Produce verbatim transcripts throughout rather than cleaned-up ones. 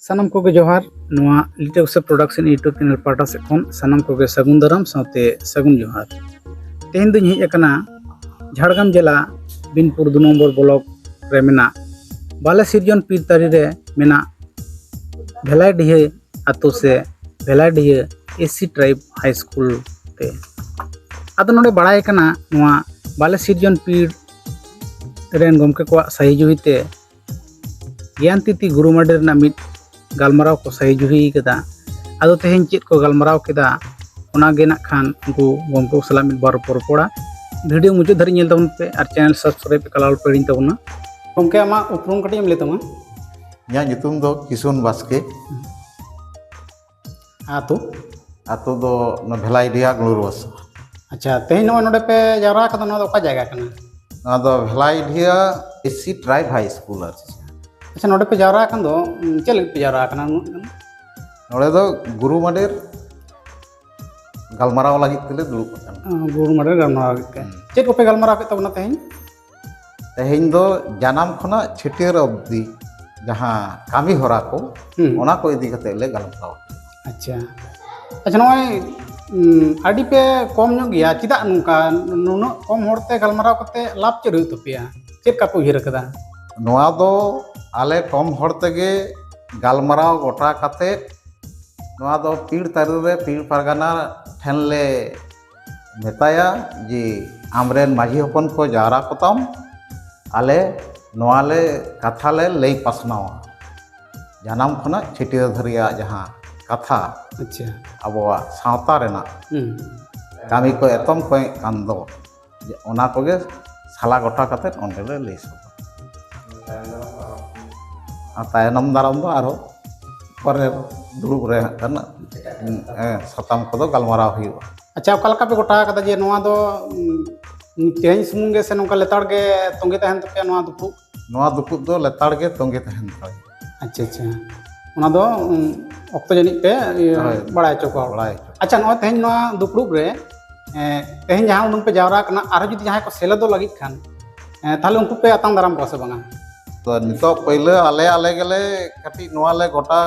ᱥᱟᱱᱟᱢ ᱠᱚᱜᱮ ᱡᱚᱦᱟᱨ᱾ ᱱᱚᱣᱟ ᱞᱤᱴᱟᱹ ᱜᱚᱥᱟ ᱯᱨᱚᱰᱟᱠᱥᱚᱱ ᱤᱭᱩᱴᱩᱵᱽ ᱪᱮᱱᱮᱞ ᱯᱟᱦᱴᱟ ᱥᱮᱫ ᱠᱷᱚᱱ ᱥᱟᱱᱟᱢ ᱠᱚᱜᱮ ᱥᱟᱹᱜᱩᱱ ᱫᱟᱨᱟᱢ ᱥᱟᱶᱛᱮ ᱥᱟᱹᱜᱩᱱ ᱡᱚᱦᱟᱨ᱾ ᱛᱮᱦᱮᱧ ᱫᱚᱧ ᱦᱮᱡ ᱟᱠᱟᱱᱟ ᱡᱷᱟᱲᱜᱨᱟᱢ ᱡᱮᱞᱟ ᱵᱤᱱᱯᱩᱨ ᱫᱩ ᱱᱚᱢᱵᱚᱨ ᱵᱞᱚᱠ ᱨᱮ ᱢᱮᱱᱟᱜ ᱵᱟᱞᱮ ᱥᱤᱨᱡᱚᱱ ᱯᱤᱨ ᱛᱟᱹᱨᱤ ᱨᱮ ᱢᱮᱱᱟᱜ ᱵᱷᱮᱞᱟᱭᱰᱤᱦᱟᱹ ᱟᱛᱳ ᱥᱮ ᱵᱷᱮᱞᱟᱭᱰᱤᱦᱟᱹ ᱮᱥ ᱥᱤ ᱴᱨᱟᱭᱤᱵᱽ ᱦᱟᱭ ᱥᱠᱩᱞ ᱛᱮ᱾ ᱟᱫᱚ ᱱᱚᱰᱮ ᱵᱟᱲᱟᱭ ᱠᱟᱱᱟ, ᱱᱚᱣᱟ ᱵᱟᱞᱮ ᱥᱤᱨᱡᱚᱱ ᱯᱤᱲ ᱨᱮᱱ ᱜᱚᱢᱠᱮ ᱠᱚᱣᱟᱜ ᱥᱟᱹᱦᱤᱡᱩᱦᱤ ᱛᱮ ᱜᱮᱭᱟᱱ ᱛᱤᱛᱤ ᱜᱩᱨᱩ ᱢᱟᱰᱮᱨ ᱨᱮᱱᱟᱜ ᱢᱤᱫ ᱜᱟᱞᱢᱟᱨᱟᱣ ᱠᱚ ᱥᱟᱹᱦᱤᱡᱩᱦᱤ ᱠᱟᱫᱟ᱾ ᱟᱫᱚ ᱛᱮᱦᱮᱧ ᱪᱮᱫ ᱠᱚ ᱜᱟᱞᱢᱟᱨᱟᱣ ᱠᱮᱫᱟ, ᱚᱱᱟ ᱜᱮ ᱱᱟᱜ ᱠᱷᱟᱱ ᱩᱱᱠᱩ ᱜᱚᱢᱠᱮ ᱠᱚ ᱥᱟᱞᱟᱜ ᱢᱤᱫ ᱵᱟᱨ ᱨᱚᱯᱚᱲ ᱨᱚᱯᱚᱲᱟ᱾ ᱵᱷᱤᱰᱤᱭᱳ ᱢᱩᱪᱟᱹᱫ ᱫᱷᱟᱹᱨᱤᱡ ᱧᱮᱞ ᱛᱟᱵᱚᱱ ᱯᱮ ᱟᱨ ᱪᱮᱱᱮᱞ ᱥᱟᱵᱥᱠᱨᱟᱭᱤᱵ ᱮᱠᱟᱞ ᱟᱞᱚ ᱯᱮ ᱦᱤᱲᱤᱧ ᱛᱟᱵᱚᱱᱟ᱾ ᱜᱚᱢᱠᱮ, ᱟᱢᱟᱜ ᱩᱯᱨᱩᱢ ᱠᱟᱹᱴᱤᱡ ᱮᱢ ᱞᱟᱹᱭ ᱛᱟᱢᱟ? ᱤᱧᱟᱹᱜ ᱧᱩᱛᱩᱢ ᱫᱚ ᱠᱤᱥᱩᱱ ᱵᱟᱥᱠᱮ᱾ ᱟᱛᱳ? ᱟᱛᱳ ᱫᱚ ᱱᱚᱣᱟ ᱵᱷᱮᱞᱟᱭᱰᱤᱦᱟ ᱜᱩᱲᱩᱨᱵᱟᱥᱟ᱾ ᱟᱪᱪᱷᱟ, ᱛᱮᱦᱮᱧ ᱱᱚᱜᱼᱚᱭ ᱱᱚᱰᱮ ᱯᱮ ᱡᱟᱣᱨᱟ ᱟᱠᱟᱱᱟ, ᱱᱚᱣᱟ ᱫᱚ ᱚᱠᱟ ᱡᱟᱭᱜᱟ ᱠᱟᱱᱟ? ᱱᱚᱣᱟ ᱫᱚ ᱵᱷᱮᱞᱟᱭᱰᱤᱦᱟ ᱮᱥ ᱥᱤ ᱴᱨᱟᱭᱤᱵᱽ ᱦᱟᱭ ᱥᱠᱩᱞ ᱟᱨ ᱪᱮᱫ᱾ ᱟᱪᱪᱷᱟ, ᱱᱚᱰᱮ ᱯᱮ ᱡᱟᱣᱨᱟ ᱟᱠᱟᱱ ᱫᱚ, ᱩᱸ, ᱪᱮᱫ ᱞᱟᱹᱜᱤᱫ ᱯᱮ ᱡᱟᱣᱨᱟ ᱟᱠᱟᱱᱟ ᱩᱱᱟᱹᱜ ᱜᱟᱱ? ᱱᱚᱰᱮ ᱫᱚ ᱜᱩᱨᱩ ᱢᱟᱰᱮᱨ ᱜᱟᱞᱢᱟᱨᱟᱣ ᱞᱟᱹᱜᱤᱫ ᱛᱮᱞᱮ ᱫᱩᱲᱩᱵ ᱟᱠᱟᱱᱟ᱾ ᱚ, ᱜᱩᱨᱩ ᱢᱟᱰᱮᱨ ᱜᱟᱞᱢᱟᱨᱟᱣ ᱞᱟᱹᱜᱤᱫ ᱛᱮ᱾ ᱦᱩᱸ᱾ ᱪᱮᱫ ᱠᱚᱯᱮ ᱜᱟᱞᱢᱟᱨᱟᱣ ᱠᱮᱫ ᱛᱟᱵᱚᱱᱟ ᱛᱮᱦᱮᱧ? ᱛᱮᱦᱮᱧ ᱫᱚ ᱡᱟᱱᱟᱢ ᱠᱷᱚᱱᱟᱜ ᱪᱷᱟᱹᱴᱭᱟᱹᱨ ᱚᱵᱫᱤ ᱡᱟᱦᱟᱸ ᱠᱟᱹᱢᱤ ᱦᱚᱨᱟ ᱠᱚ, ᱦᱩᱸ᱾ ᱚᱱᱟ ᱠᱚ ᱤᱫᱤ ᱠᱟᱛᱮ ᱞᱮ ᱜᱟᱞᱢᱟᱨᱟᱣ᱾ ᱟᱪᱪᱷᱟ, ᱟᱪᱪᱷᱟ, ᱱᱚᱜᱼᱚᱭ, ᱩᱸ, ᱟᱹᱰᱤ ᱯᱮ ᱠᱚᱢ ᱧᱚᱜ ᱜᱮᱭᱟ, ᱪᱮᱫᱟᱜ ᱱᱚᱝᱠᱟ? ᱱᱩᱱᱟᱹᱜ ᱠᱚᱢ ᱦᱚᱲ ᱛᱮ ᱜᱟᱞᱢᱟᱨᱟᱣ ᱠᱟᱛᱮ ᱞᱟᱵᱷ ᱪᱮᱫ ᱦᱩᱭᱩᱜ ᱛᱟᱯᱮᱭᱟ? ᱪᱮᱫ ᱞᱮᱠᱟ ᱯᱮ ᱩᱭᱦᱟᱹᱨ ᱟᱠᱟᱫᱟ? ᱱᱚᱣᱟ ᱫᱚ ᱟᱞᱮ ᱠᱚᱢ ᱦᱚᱲ ᱛᱮᱜᱮ ᱜᱟᱞᱢᱟᱨᱟᱣ ᱜᱚᱴᱟ ᱠᱟᱛᱮ ᱱᱚᱣᱟ ᱫᱚ ᱯᱤᱲ ᱛᱟᱹᱨᱤ ᱨᱮ ᱯᱤᱲ ᱯᱟᱨᱜᱟᱱᱟ ᱴᱷᱮᱱ ᱞᱮ ᱢᱮᱛᱟᱭᱟ ᱡᱮ, ᱟᱢᱨᱮᱱ ᱢᱟᱹᱡᱷᱤ ᱦᱚᱯᱚᱱ ᱠᱚ ᱡᱟᱣᱨᱟ ᱠᱚᱛᱟᱢ, ᱟᱞᱮ ᱱᱚᱣᱟ ᱞᱮ ᱠᱟᱛᱷᱟ ᱞᱮ ᱞᱟᱹᱭ ᱯᱟᱥᱱᱟᱣᱟ᱾ ᱡᱟᱱᱟᱢ ᱠᱷᱚᱱᱟᱜ ᱪᱷᱟᱹᱴᱭᱟᱹᱨ ᱫᱷᱟᱹᱨᱤᱡᱟᱜ ᱡᱟᱦᱟᱸ ᱠᱟᱛᱷᱟ, ᱟᱪᱪᱷᱟ᱾ ᱟᱵᱚᱣᱟᱜ ᱥᱟᱶᱛᱟ ᱨᱮᱱᱟᱜ ᱦᱩᱸ᱾ ᱠᱟᱹᱢᱤ ᱠᱚ ᱮᱛᱚᱢ ᱠᱚᱭᱮᱜ ᱠᱟᱱ ᱫᱚ, ᱡᱮ ᱚᱱᱟ ᱠᱚᱜᱮ ᱥᱟᱞᱟ ᱜᱚᱴᱟ ᱠᱟᱛᱮᱫ ᱚᱸᱰᱮ ᱞᱮ ᱞᱟᱹᱭ ᱥᱚᱫᱚᱨᱟ᱾ ᱟᱨ ᱛᱟᱭᱱᱚᱢ ᱫᱟᱨᱟᱢ ᱫᱚ ᱟᱨᱦᱚᱸ ᱯᱚᱨᱮᱨ ᱫᱩᱲᱩᱵ ᱨᱮ ᱦᱟᱸᱜ ᱠᱷᱟᱱ, ᱮ, ᱥᱟᱛᱟᱢ ᱠᱚᱫᱚ ᱜᱟᱞᱢᱟᱨᱟᱣ ᱦᱩᱭᱩᱜᱼᱟ᱾ ᱟᱪᱪᱷᱟ, ᱚᱠᱟ ᱞᱮᱠᱟ ᱯᱮ ᱜᱚᱴᱟ ᱟᱠᱟᱫᱟ ᱡᱮ ᱱᱚᱣᱟ ᱫᱚ, ᱩᱸ, ᱛᱮᱦᱮᱧ ᱥᱩᱢᱩᱝ ᱜᱮ ᱥᱮ ᱱᱚᱝᱠᱟ ᱞᱮᱛᱟᱲ ᱜᱮ ᱛᱚᱸᱜᱮ ᱛᱟᱦᱮᱱ ᱛᱟᱯᱮᱭᱟ ᱱᱚᱣᱟ ᱫᱩᱯᱲᱩᱵ? ᱱᱚᱣᱟ ᱫᱩᱯᱲᱩᱵ ᱫᱚ ᱞᱮᱛᱟᱲ ᱜᱮ ᱛᱚᱸᱜᱮ ᱛᱟᱦᱮᱱ ᱛᱟᱞᱮᱭᱟ᱾ ᱟᱪᱪᱷᱟ, ᱟᱪᱪᱷᱟ᱾ ᱚᱱᱟ ᱫᱚ, ᱩᱸ, ᱚᱠᱛᱚ ᱡᱟᱹᱱᱤᱡ ᱯᱮ, ᱤᱭᱟᱹ, ᱦᱳᱭ᱾ ᱵᱟᱲᱟᱭ ᱦᱚᱪᱚ ᱠᱚᱣᱟ᱾ ᱵᱟᱲᱟᱭ ᱦᱚᱪᱚ᱾ ᱟᱪᱪᱷᱟ, ᱱᱚᱜᱼᱚᱭ ᱛᱮᱦᱮᱧ ᱱᱚᱣᱟ ᱫᱩᱯᱲᱩᱵ ᱨᱮ, ᱮᱸ, ᱛᱮᱦᱮᱧ ᱡᱟᱦᱟᱸ ᱩᱰᱩᱝ ᱯᱮ ᱡᱟᱣᱨᱟ ᱟᱠᱟᱱᱟ, ᱟᱨᱦᱚᱸ ᱡᱩᱫᱤ ᱡᱟᱦᱟᱸᱭ ᱠᱚ ᱥᱮᱞᱮᱫᱚᱜ ᱞᱟᱹᱜᱤᱫ ᱠᱷᱟᱱ, ᱮᱸ, ᱛᱟᱦᱚᱞᱮ ᱩᱱᱠᱩ ᱯᱮ ᱟᱛᱟᱝ ᱫᱟᱨᱟᱢ ᱠᱚᱣᱟ ᱥᱮ ᱵᱟᱝᱟ? ᱛᱚ ᱱᱤᱛᱚᱜ ᱯᱟᱹᱭᱞᱟᱹ ᱟᱞᱮ ᱟᱞᱮ ᱜᱮᱞᱮ ᱠᱟᱹᱴᱤᱡ ᱱᱚᱣᱟ ᱞᱮ ᱜᱚᱴᱟ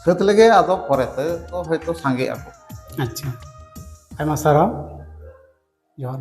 ᱥᱟᱹᱛ ᱞᱮᱜᱮ, ᱟᱫᱚ ᱯᱚᱨᱮᱛᱮ ᱫᱚ ᱦᱚᱭᱛᱳ ᱥᱟᱸᱜᱮᱜ ᱟᱠᱚ᱾ ᱟᱪᱪᱷᱟ, ᱟᱭᱢᱟ ᱥᱟᱨᱦᱟᱣ᱾ ᱡᱚᱦᱟᱨ᱾